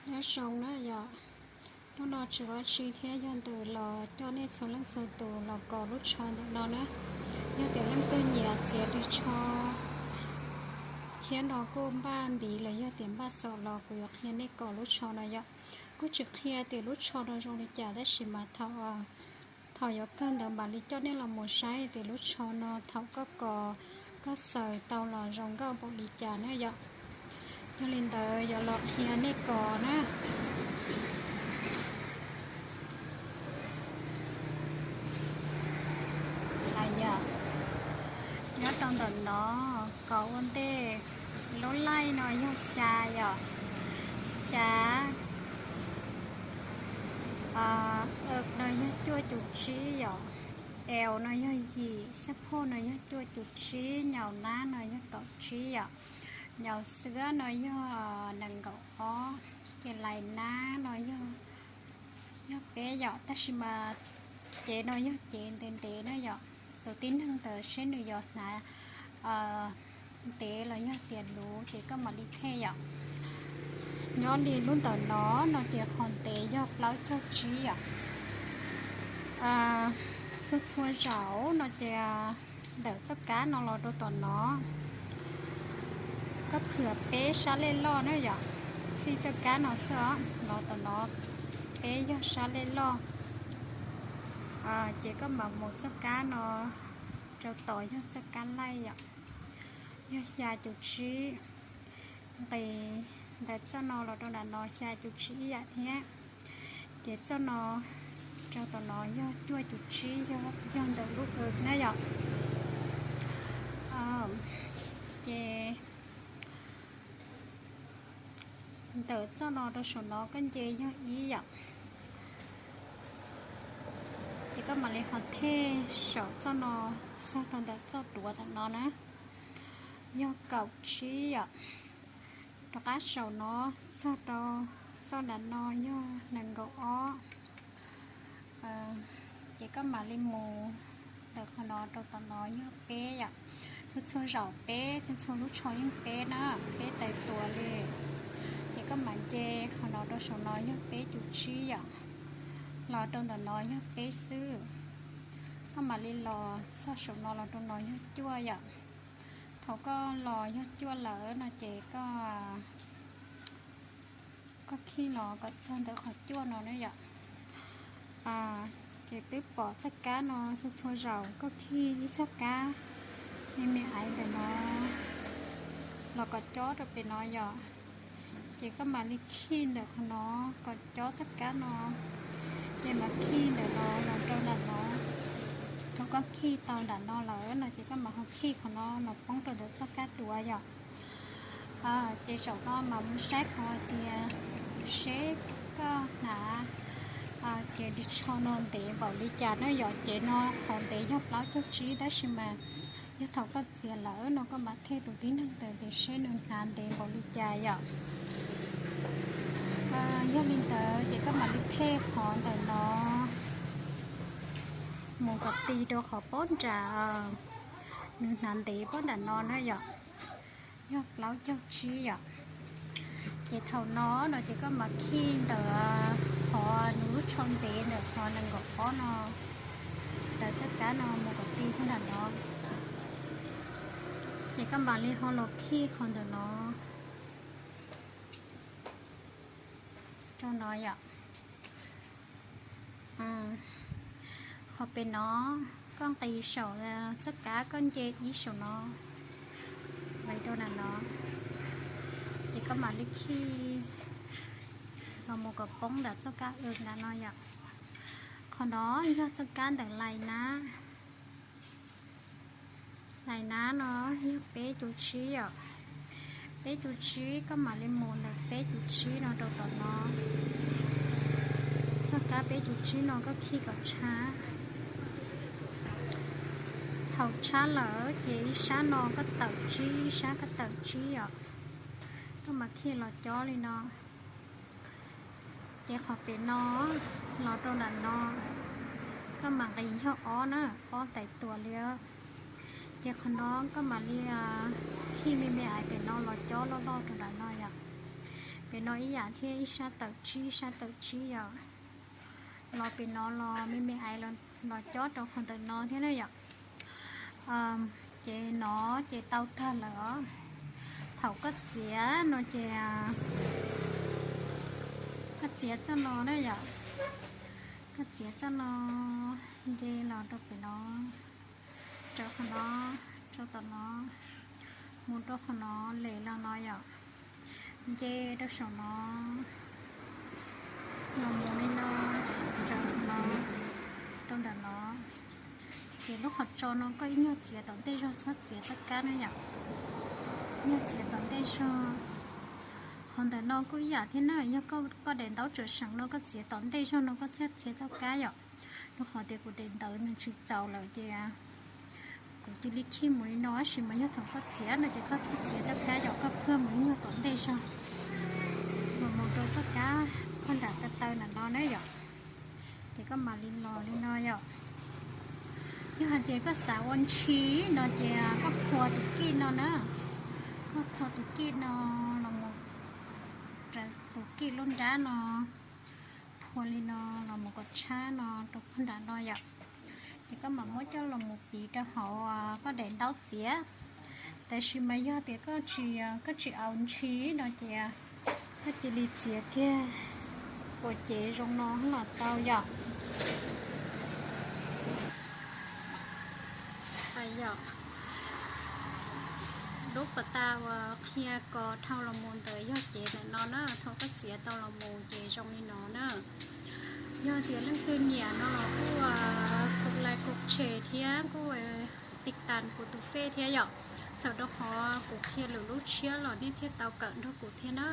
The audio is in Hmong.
Nyob zoo na yom, hnub no tsis ua tsi thiab yog ntawm los coj nej txhua leej txhua tus los kos lub tsho ntawm no na. Yog tias leej twg nyiam txiav ris tsho thiab no kuj npaj npiv los yog tias npaj xaum los kuv yuav qhia nej kos lub tsho no yom. Kuj tsis qhia tias lub tsho no zoo li cas tab sis mas thaum, thaum yuav kawg ntawd mam li coj nej los mus saib tias lub tsho no thaum koj kos koj xaws tau los zoo nkauj npaum li cas na yom. Yog li ntawd yuav los qhia nej kos na. Yog, nyob rau ntawm no kos ua ntej, lub laij no yog xya yom, xya, no yog cuaj cum tsib yom, el no yog yim, xab phoj no yog cuaj cum tsib, nyaus nab no yog kaum tsib yom, nyaus xwab no yog nees nkaum ob, ces lais nab no yog peb yom, tab sis mas cev no yog cev ntev ntev na yom, tus tib neeg ntawd seb nws yuav hnav ntev los yog tias luv ces koj mam li thej yom. Nyob li lub ntawm no, no ces qhov ntev yog plaub caug tsib yom. Txhua txhua zaum no ces ntawm txoj kab no los rau tom no, koj phwm peb sab lej loj na yom, txij txoj kab no xwb los tom no peb yog sab lej loj. Ces koj mam mus txoj kab no rau tom yog txoj kab laij yom, yog xya cum tsib. Nqis ntawm txoj no los rau nram no xya cum tsib ib yam thiab. Ces txoj no rau tom no yog cuaj cum tsib, yog ntawm lub w na yom. Ces ntawm txoj no rau saum no koj nce yog ib yom. Ces koj mam li ho thej saum txoj no txog rau ntawm txoj duav tom no na, yog kaum tsib yom. Rov qab saum no txog rau txoj nram no yog nees nkaum ob. Ces koj mam li mus ntawm qhov no rau tom no yog peb yom. Txhua txhua zaum peb, txhua txhua lub tsho yeej peb na, peb tais tuas li. Ces koj mam nce qhov no rau saum no yog peb cum tsib yom, los rau ntawm no yog peb xwb. Koj mam li los txog saum no los rau no yog cuaj yom. Thaum koj los yog cuaj lawm no ces koj, koj khij los kom txog ntawm qhov cuaj no na yom. Ces twb pom txoj kab no txhua txhua zaus, koj khij ib txoj kab me me aiv ntawm no los kom cob rau pem no yom. Ces koj mam li khij ntawm qhov no kom cob txoj kab no, ces mam khij ntawm no los rau nram no. Thaum koj khij tau nram no lawm no ces koj mam ho khij qhov no los poob rau ntawm txoj kab duav yom. Ces zaum no mas mus saib qhov tias seb koj hnav cev ris tsho no ntev npaum li cas na yom. Cev no qhov ntev yog plaub caug tsib tab sis mas yog thaum koj txiav lawm no koj mam thej tus tib neeg ntawd tias seb nws hnav ntev npaum li cas yom. Yog li ntawd ces koj mam li thej qhov ntawm no mus kom ti rau qhov pob nram, nws hnav ntev pob nram no na yom. Yog plaub caug tsib yom. Ces thaum no no ces koj mam khij ntawm qhov nws lub tsho ntev ntawm qhov nees nkaum ob no, ntawm txoj kab no mus kom ti rau nram no. Ces koj mam li ho los khij qhov ntawm no rau no yom. Qhov pem no, koj nqis saum txoj kab koj nce ib saum no, nqis rau nram no, ces koj mam li khij los mus kom poob ntawm txoj kab w nram no yom. Qhov no yog txoj kab ntawm lais nab. Lais nab no yog peb cum tsib yom. Peb cum tsib koj mam li mus ntawm peb cum tsib no rau tom no. Txoj kab peb cum tsib no koj khij kom tshab. Thaum tshab lawm ces ib sab no koj tawm tsib, ib sab koj tawm tsib yom. Koj mam khij los cob li no. Ces qhov pem no los rau nram no, koj mam nqis yog ob na, ob tais tuas li. Ces qhov no koj mam li khij me me aiv pem no los cob loj loj rau nram no yom. Pem no ib yam thiab, ib sab tawm tsib, ib sab tawm tsib yom. Los pem no los me me ais los cob rau qhov ntawm no thiab na yom. Ces no ces tau tag lawm os. Thaum koj txiav no ces koj txiav txoj no na yom, koj txiav txoj no nce los rau pem no, rau qhov no, rau tom no, mus rau qhov no, lem los no yom, nce rau saum no, los mus li no, rau no, rau ntawm no. Ces lub qhov tso no koj ib nyuag txiav tom ntej zog, txhob txiav txoj kab na yom, nyuag txiav tom ntej zog. Qhov ntawm no kuj ib yam thiab na, yog koj daim ntaub tseem seem no koj txiav tom ntej zog no koj thiaj txiav txoj kab yom. Rau qhov tias kuv daim ntawv nws tsis txaus lawm ces kuv cia li khij mus li no, tab sis mas yog thaum koj txiav no ces koj txhob txiav txoj kab yom, koj phaj mus ib nyuag tom ntej zog, los mus rau txoj kab phaj nram taw taw ntawm no na yom. Ces koj mam li los li no yom. Yog hais tias koj xav ua ntshis no ces koj phua tus kij no na, koj phua tus kij no los mus, tus kij lub nrab no, phua li no los mus kom tshab no rau phaj nram no yom. Ces koj mam muab coj los mus piv rau hauv koj daim ntaub txiav. Tab sis mas yog tias koj tsis, koj tsis aus ntshis no ces koj cia li txiav kiag ua cev zoo no los tau yom. Yog lub pas tas uas qhia kom dhau los mus ntawd yog cev ntawm no na, thaum koj txiav tau los mus ces zoo li no na. Yog tias leej twg nyiam no los kuj ua like, kuj share thiab kuj tiv tas kuv tus fej thiab yom. Txawm rau qhov kuv qhia lwm lub tshiab los nej thiaj tau kawm nrog kuv thiab na.